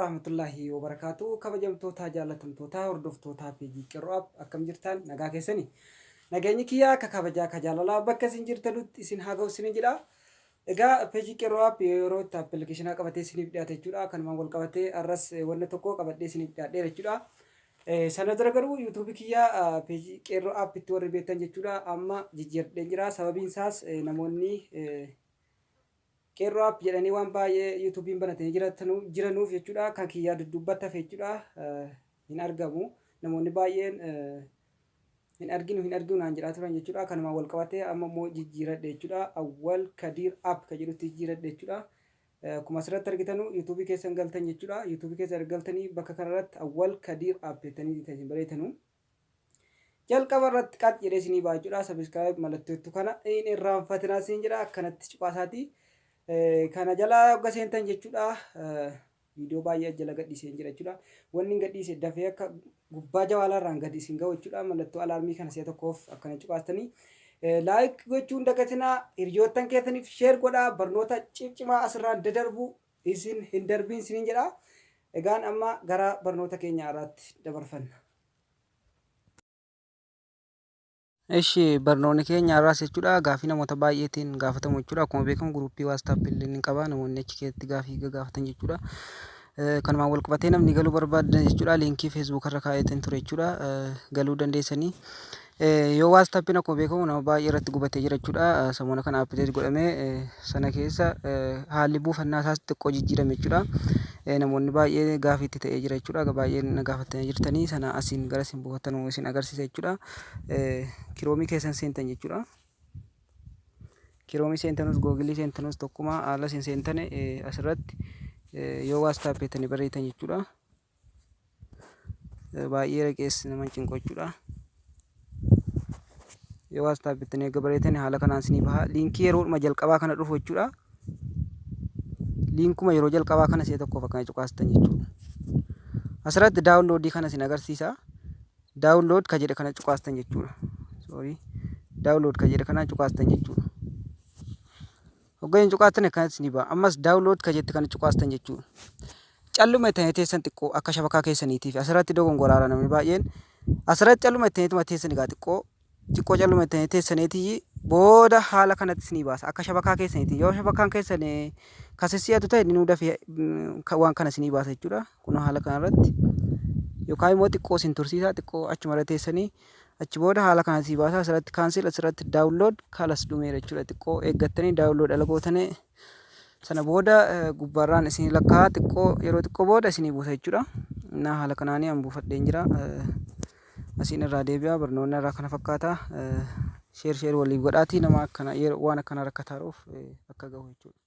warahmatullahi wabarakaatu. Kabajamtoota, jaallatamtoota, hordoftoota peejii Qeerroo App, akkam jirtan? Nagaa keessani? Nageenyi kiyyaa akka kabajaa akka jaalalaa bakka isin jirtanutti isin haa ga'u isinin jedha. Egaa peejii Qeerroo App yeroo itti appilikeeshinaa qabatee isiniif dhiyaate jechuudha. Kanumaan wal qabatee har'as wanna tokko qabadhee isiniif dhiyaadheera jechuudha. Sana dura garuu yuutuubii kiyyaa peejii Qeerroo App itti warri beektan jechuudha. Amma jijjiiradheen jira. Sababiin isaas namoonni Qeerroo App jedhanii waan baay'ee yuutuubiin banatanii jiranuuf jechuudha. Kan kiyyaa dudduubbatti hafe jechuudha. Hin argamu. Namoonni baay'een hin arginu, hin arginu naan jedhaa turan jechuudha. Kanumaan wal qabatee amma immoo jijjiiradhe jechuudha. Awwal Kadiir App kan jedhutti jijjiiradhe jechuudha. Akkuma asirratti argitanu yuutuubii keessan galtan jechuudha. Yuutuubii keessa galtanii bakka kanarratti Awwal Kadiir App jettanii kan isin bareetanu. Jalqaba irratti qax jedhee isinii ba'a jechuudha. Subscribe mallattoo kana hin irraanfatinaa isin jedha. Akkanatti cuqaasaati. Kana jala hogga seentan jechuudha. Viidiyoo baay'ee jala gadhiisee jira jechuudha. Wanni hin gadhiise dafee akka gubbaa jawaalaarraan gadi isin ga'u jechuudha. Mallattoo alaarmii kana si'a tokkoof akkana cuqaastanii. Like gochuun dagatinaa, hiriyoottan keessaniif share godhaa, barnoota ciccimaa asirraan dadarbu isin hin darbiin isiniin jedha. Egaan amma gara barnoota keenya har'aatti dabarfanna. Eshi, barnoonni keenya har'aas jechuudha gaafii namoota baay'eetiin gaafatamu jechuudha. Akkuma beekamu guruppii WhatsApp illee ni qaba, namoonni achi keessatti gaafii gagaafatan jechuudha. Kanumaan wal qabatee namni galuu barbaadan jechuudha liinkii Facebook irra kaa'eetiin ture jechuudha, galuu dandeessanii. Yoo WhatsAppiin akkuma beekamu nama baay'ee irratti gubatee jira jechuudha. Samoona kana update godhamee sana keessa haalli buufannaa isaas xiqqoo jijjiirame jechuudha. Namoonni baay'ee gaafii itti ta'ee jira jechuudha. Baay'een na gaafatanii jirtanii, sana asiin gara isin buufattanuu isin agarsiisa jechuudha. Kiroomii keessan seentan jechuudha. Kiroomii seentanus, googilii seentanus tokkuma. Haala isin seentane asirratti yoo WhatsApp jettanii barreessitan jechuudha. Baay'ee raqees nama cinqu jechuudha. Yoo WhatsApp jettanii erga barreessitan haala kanaan isinii baha. Liinkii yeroodhuma jalqabaa kana dhufu jechuudha. Liinkuma yeroo jalqabaa kana si'a tokkoof akkana cuqaastan jechuudha. Asirratti downloadii kana isin agarsiisa. Download ka jedhe kana cuqaastan jechuudha. Sorry. Download ka jedhe kana cuqaastan jechuudha. Hoggaa hin cuqaastan akkanatti isinii baha. Ammas download ka jette kana cuqaastan jechuudha. Calluma ittanii teessan xiqqoo akka shabakaa keessaniitiif asirratti dogongoraara namni baay'een. Asirratti calluma ittaniituma teessan egaa xiqqoo xiqqoo calluma ittanii teessaniitii booda haala kanatti isinii baasa akka shabakaa keessaniiti. Yoo shabakaan keessan kasissiyatu ta'e inni dafee waan kana isinii baasa jechuudha. Kun haala kanarratti yookaan immoo xiqqoo isin tursiisa, xiqqoo achuma irra teessanii achi booda haala kana isinii baasa. Asirratti cancel, asirratti download, kalas dhumeera jechuudha. Xiqqoo eeggattanii download ala gootanii sana booda gubbaarraan isinii lakkaa'aa, xiqqoo yeroo xiqqoo booda isinii buusa jechuudha. Innaa haala kanaanii an buufadheen jira. Asiin irraa deebi'a, barnoonni irraa kana fakkaata. Share share waliif godhaatii nama akkana waan akkana rakkataaruuf akka gahu jechuudha.